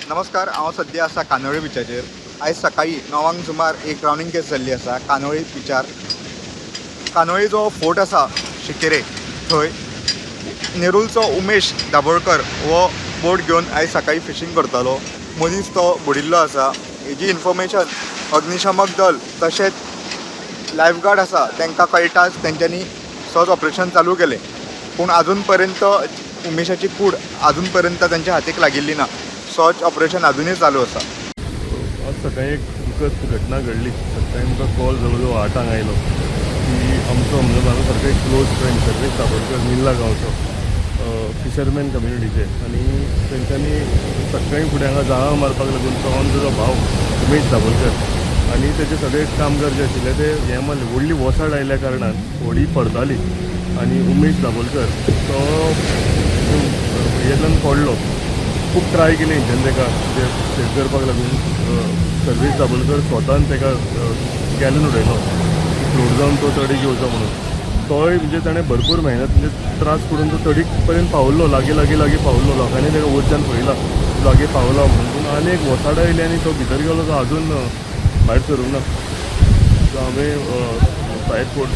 नमस्कार, हांव सद्या आसा कांदोळे बिचाचेर. आयज सकाळीं 9 सुमार एक ड्रावनींग केस जाल्ली आसा कांदोळी बिचार. कांदोळी जो फोर्ट आसा शिकेरे, थंय नेरूलचो उमेश दाबोळकर हो बोट घेवन आयज सकाळीं फिशींग करतालो. मदींच तो बुडिल्लो आसा. हेजी इन्फॉर्मेशन अग्निशमक दल तशेंच लायफगार्ड आसा तांकां कळटाच तेंच्यांनी सर्च ऑपरेशन चालू केलें, पूण अजून पर्यंत उमेशाची कूड अजून पर्यंत तांच्या हातीक लागिल्ली ना. सर्च ऑपरेशन अजुनूय चालू आसा. आज सकाळी एक दुखद घटना घडली. सकाळी आमकां कॉल जवळ जवळ 8 आंक आयलो की आमचो, म्हणजे म्हाजो सारको एक क्लोज फ्रेंड सर्वेश दाबोलकर, निर्ला गांवचो, फिशरमॅन कम्युनिटीचे, आनी तेंच्यांनी सकाळी फुडें हांगा जाळां मारपाक लागून तो ताजो भाव उमेश दाबोलकर आनी तेजे सगळे कामगार जे आशिल्ले ते हें मारले. व्हडली वोसाड आयल्या कारणान व्हडी पडताली आनी उमेश दाबोलकर तो हेतल्यान पडलो. खूब ट्राय केली हेंच्यान ताका म्हणजे सेव करपाक लागून. सर्वेश दाबोलकर स्वतान ताका गॅलन उडयलो, फ्लोट जावन तो तडीक येवचो म्हणून. तोय म्हणजे ताणें भरपूर मेहनत, म्हणजे त्रास करून तो तडीक पर्यंत पावल्लो. लागीं लागीं लागीं पावल्लो. लोकांनी ताका वयरच्यान पळयला, लागीं पावला म्हणून. पूण आनी एक वोसाड आयली आनी तो भितर गेलो. तो अजून भायर सरूंक ना. सो हांवें फायर फोर्स,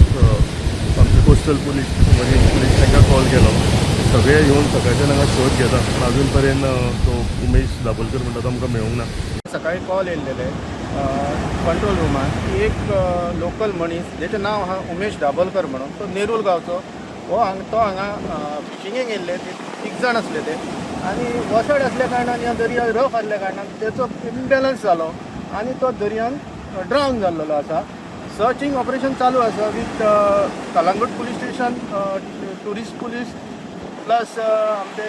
आमचे कोस्टल पुलीस, मरीन पुलीस तांकां कॉल केलो. सगळे येवन सकाळच्यान हांगा शोध घेता, पूण अजून पर्यंत तो उमेश दाबोलकर म्हणटा तो आमकां मेळूंक ना. सकाळी कॉल येयल्लेले कंट्रोल रुमान की एक लोकल मनीस जेचें नांव आहा उमेश दाबोलकर म्हणून, तो नेरूल गांवचो, हो हांगा तो हांगा फिशिंगेक येयल्ले. ते तीग जाण आसले ते आनी वसाड आसल्या कारणान ह्या दर्या रफ आसल्या कारणान तेचो इम्बॅलन्स जालो आनी तो दर्यान ड्रावन जाल्लेलो आसा. सर्चींग ऑपरेशन चालू आसा with Calangute police station, tourist police, plus आमचे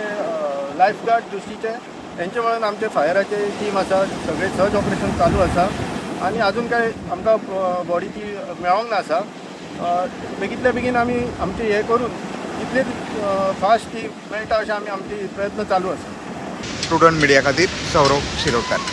लायफ गार्ड जुशीचे, तेंचे म्हणून आमचे फायराचे टीम आसा. सगळे सर्च ऑपरेशन चालू आसा आनी अजून काय आमकां बॉडी ती मेळोंक ना आसा. बेगीतल्या बेगीन आमी आमचे हे करून जितले फास्ट ती मेळटा अशें आमी आमचे प्रयत्न चालू आसा. स्टुडंट मिडिया खातीर सौरव शिरोडकर.